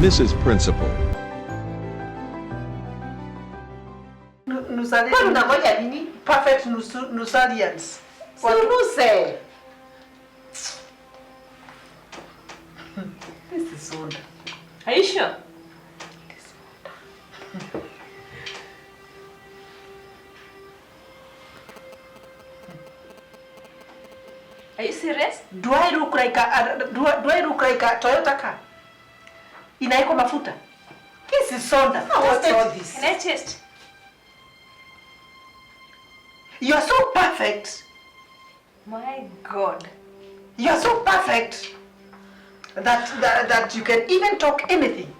Mrs. Principal. Kwani unangoja nini? Perfect Nusarians. Si unuse. This is soda. Are you sure? Are you serious? Do I look like a, do I look like a Toyota car? Inaekwa mafuta. This is soda. What's all this? Can I taste? You are so perfect. My God. You are so perfect that you can even talk anything.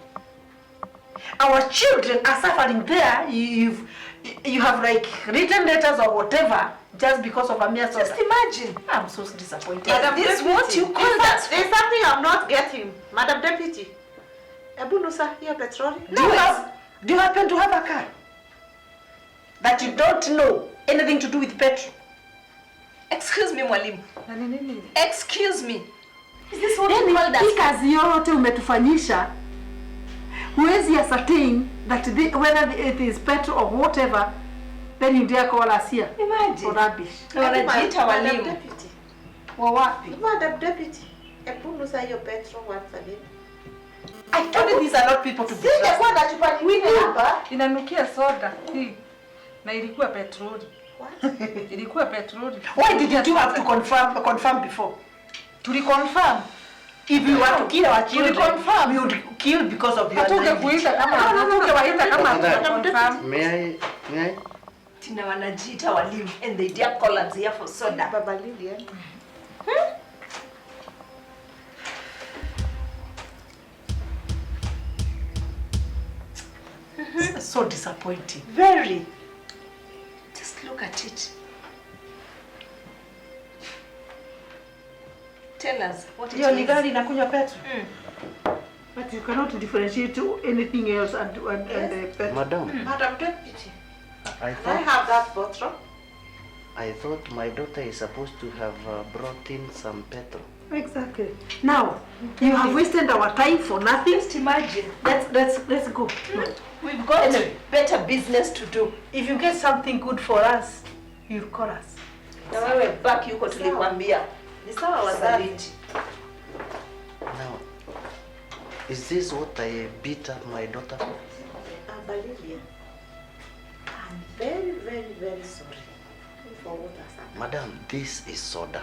Our children are suffering there. You have like written letters or whatever just because of a mere soda. Just imagine. I'm so disappointed. Madam This Deputy, what you call in fact, that? There's something I'm not getting. Madam Deputy. Ebu nusa hiyo petroli. Do you happen to have a car that you don't know anything to do with petrol? Excuse me, mwalimu. Na ni nini? Excuse me. Is this what you call Hii that? kazi yote umetufanyisha, huwezi ascertain that whether it is petrol or whatever, then you dare call us here Imagine. for rubbish. Na wanajiita Madam walimu. Deputy. Wa wapi? Madam Deputy. Ebu nusa hiyo petrol once again. I told you these are not people to be trusted. Singekuwa na chupa nyingine hapa. Inanukia soda hii. Na ilikuwa petroli. What? Ilikuwa petroli. Why did you have to confirm before? Tuliconfirm. If you were to kill our children, Tuliconfirm. we would kill because of your Hatungekuita kama hatungewaita kama hatujaconfirm. May I? May I? Tina wanajiita walimu and they dare call us here for soda. Baba Lilian. So disappointing. Very. Just look at it. Tell us what it Hiyo ni is. gari inakunywa petrol. But you cannot differentiate anything else and petrol. Madam, Madam Deputy. I Can I thought have that bottle? I thought my daughter is supposed to have brought in some petrol. Exactly. Now, you have wasted our time for nothing. Just imagine. Let's go. We've got Anyway. better business to do. If you get something good for us, you call us. Na wewe baki huko tulikwambia. Ni sawa wazazi. Wasaliti. Now, is this what I beat up my daughter for? Baba Lilian. I'm very, very, very sorry for what has happened. Madam, this is soda.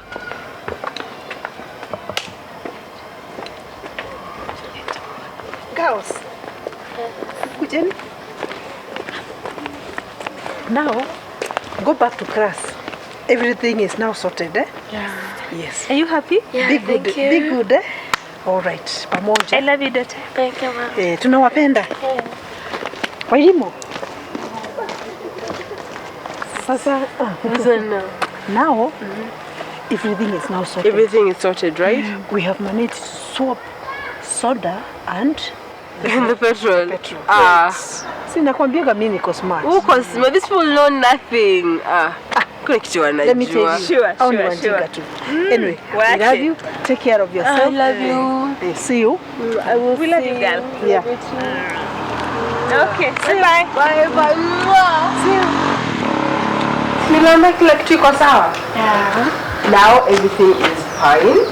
Girls, kujeni. Now, go back to class. Everything is now sorted, eh? Yeah. Yes. Are you happy? Yeah, Be good. thank you. Be good, eh? All right. Pamoja. I love you, daughter. Thank you, ma'am. Tunawapenda. Walimu. Sasa, now, everything is now sorted. Everything is sorted, right? We have managed to swap soda and The petrol. petrol. Ah. Si nakwambiaga mimi niko smart. Uko smart. These people know nothing. Ah. Kuna kitu Let me tell wanajua. you. Sure, Hao ni sure, wajinga sure. tu. Anyway, we Waache. love you. Take care of yourself. I love you. See you. I will We love you, girl. Yeah. Okay. Bye-bye. Bye bye. See you. Niliona kila kitu iko sawa. Yeah. Now everything is fine.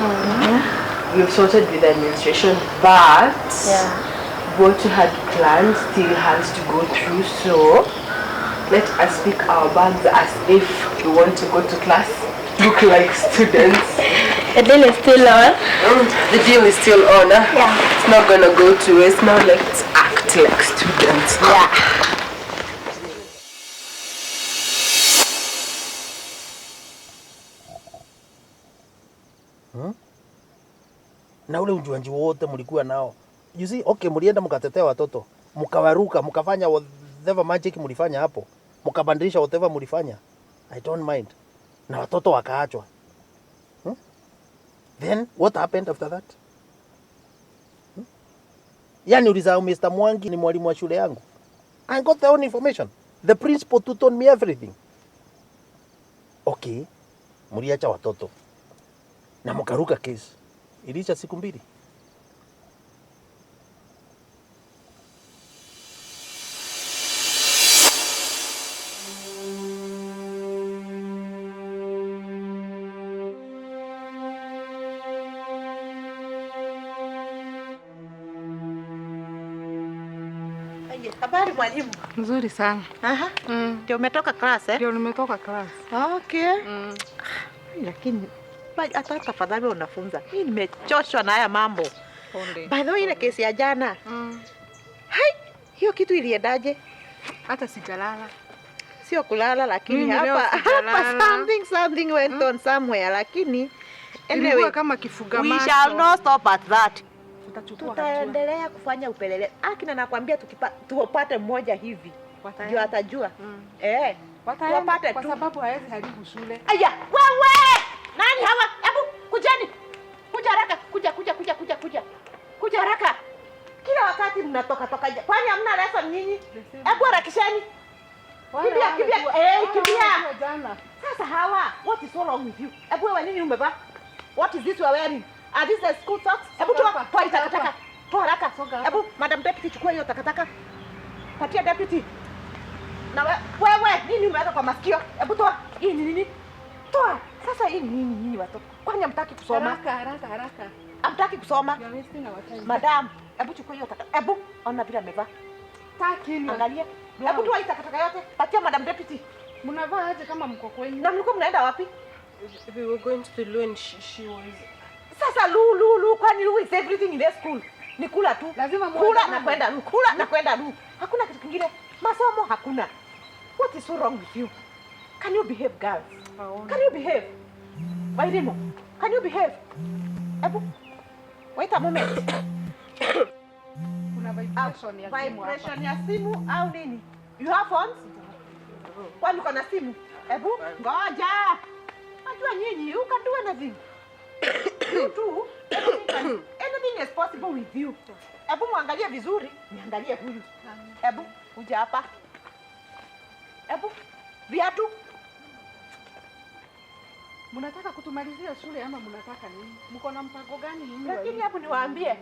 We've sorted with the administration, but Yeah. what you had planned still has to go through. So let us pick our bags as if we want to go to class, look like students. The deal is still on. The deal is still on. Huh? Yeah. It's not gonna go to waste. Now let's act like students. Yeah. Na ule ujuanji wote mlikuwa nao. You see, okay, mlienda mkatetea watoto, mkawaruka, mkafanya whatever magic mlifanya hapo, mkabadilisha whatever mlifanya. I don't mind. Na watoto wakaachwa. Then what happened after that? Yani ulisahau Mr. Mwangi ni mwalimu wa shule yangu. I got the own information. The principal told me everything. Okay, mliacha watoto na mkaruka kesi. Iliisha siku mbili. Habari mwalimu. Nzuri sana. Aha. Ndio umetoka class eh? Ndio nimetoka class. Okay. Lakini hata tafadhali unafunza. Mimi nimechoshwa na haya mambo. Pole. By the way, ile kesi ya jana. Hai, hiyo kitu iliendaje? Hata sijalala. Sio kulala lakini Mimi leo hapa sijalala. something went on somewhere lakini anyway, Ilikuwa kama kifuga we macho. shall not stop at that. Tutachukua hatua. Tutaendelea kufanya upelelezi. Akina nakwambia tupate mmoja hivi ndio atajua. Eh. Wataenda Wapate kwa tu. sababu hawezi haribu shule. Aya, wewe! Nani hawa? Hebu kujeni. Kuja haraka, kuja kuja kuja kuja kuja. Kuja haraka. Kila wakati mnatoka toka. Kwani hamna lesson nyinyi? Hebu harakisheni. Kimbia, kimbia. Eh, kimbia. Sasa hawa, what is so wrong with you? Hebu wewe nini umevaa? What is this you are wearing? Are these the school socks? Hebu toa, toa hii takataka. Toa haraka. Hebu Madam Deputy chukua hiyo takataka. Patia deputy. Na wewe nini umeweka kwa masikio? Hebu toa. Hii ni nini? Toa. Sasa hii ni nini nyinyi watoto? Kwani hamtaki kusoma? Haraka, haraka, haraka. Hamtaki kusoma? You are wasting our time. Madam, hebu chukua hiyo takataka. Hebu ona vile amevaa. Taki ni. Angalia. Hebu toa hii takataka yote. Patia Madam Deputy. Mnavaa aje kama mko kwenyu? Na mlikuwa mnaenda wapi? We were going to the loo and she was Sasa lu lu lu, kwani lu is everything in the school. Ni kula tu. Lazima kula muandamane. na kwenda lu, kula na kwenda lu. Hakuna kitu kingine. Masomo hakuna. What is so wrong with you? Can you behave, girls? Can you behave? Wairimu, can you behave? Ebu, wait a moment. Kuna vibration ya simu hapa. Vibration ya simu au nini? You have phones? Kwani uko na simu? Ebu, ngoja. Najua nyinyi, you can do anything. You too, anything is possible with you. Ebu muangalie vizuri, niangalie huyu. Ebu, kuja hapa. Ebu, viatu. Mnataka kutumalizia shule ama mnataka nini? Mko na mpango gani nyinyi? Lakini hebu niwaambie,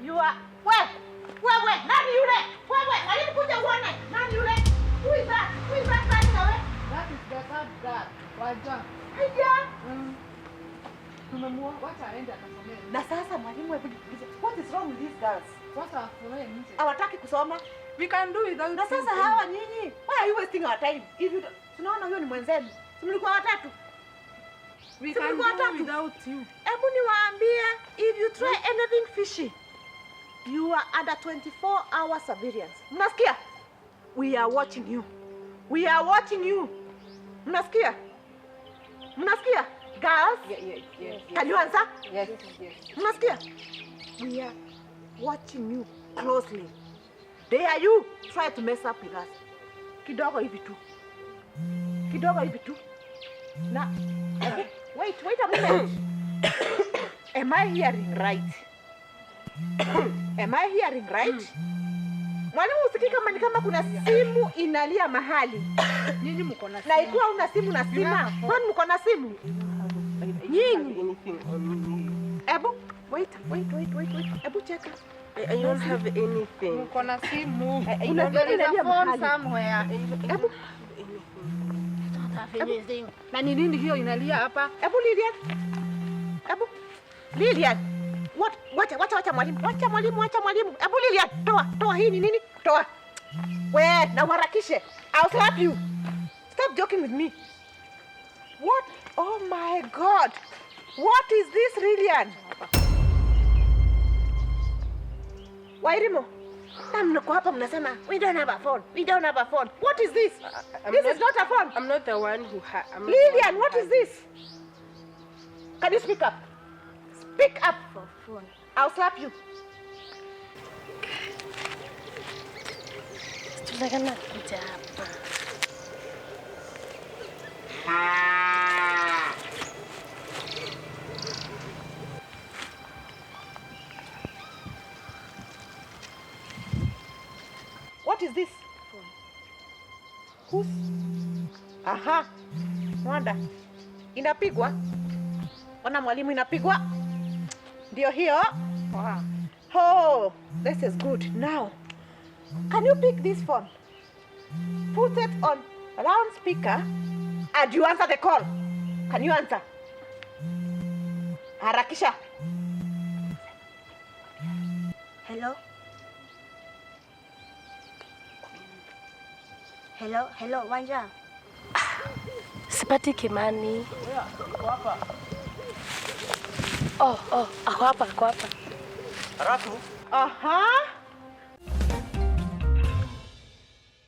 you are wewe, nani yule? Wewe, mwalimu kuja uone. Nani yule? Who is that? Who is that running away? That is the third guard. Waja. Haya. Tumemuona, wacha aende akasomee. Na sasa mwalimu, hebu nikuulize, what is wrong with these girls? Wacha asomee nje. Hawataki kusoma. We can do without Na sasa you. hawa nyinyi, why are you wasting our time? If you tunaona huyo ni mwenzenu. Si mlikuwa watatu? We Si can mlikuwa do watatu? without you. Hebu niwaambie, if you try anything fishy, you are under 24 hour surveillance. Mnasikia? We are watching you. We are watching you. Mnasikia? Mnasikia? Girls? Yes. Can you answer? Yes, yes. Mnasikia? We are watching you closely. Dare you try to mess up with us. Kidogo hivi tu. Kidogo hivi tu. Na wait, wait a moment. Am I hearing right? Am I hearing right? Mwalimu, usikii kama ni kama kuna simu inalia mahali. Nyinyi mko na Na simu. ikiwa una simu na sima, kwani mko na simu? Nyinyi. Anything on me. Ebu, wait, wait, wait, wait, wait. Ebu cheka. I don't have anything. Mko na simu. Kuna simu There is inalia a phone mahali. somewhere. Ebu, Na ni nini hiyo inalia hapa? Ebu Lilian. Ebu Lilian. What? Wacha, wacha, wacha mwalimu. Wacha mwalimu, wacha mwalimu. Ebu Lilian, toa, toa hii ni nini? Toa. We, na uharakishe. I'll slap you. Stop joking with me. What? Oh my God. What is this, Lilian? Wairimu. Na mnako hapa mnasema we don't have a phone. We don't have a phone. What is this? I'm This is not a phone. I'm not the one who Lilian, what is this? Can you speak up? Speak up. I'll slap you. Tunataka kuja hapa. What is this? Whose? Aha. Mwanda. Inapigwa. Ona mwalimu, inapigwa. Ndio hiyo. Wow. Oh, this is good. Now, can you pick this phone? Put it on round speaker and you answer the call. Can you answer? Harakisha. Hello? Hello, hello, Wanja. Sipati Kimani. Oh, ako hapa, ako hapa. Aha.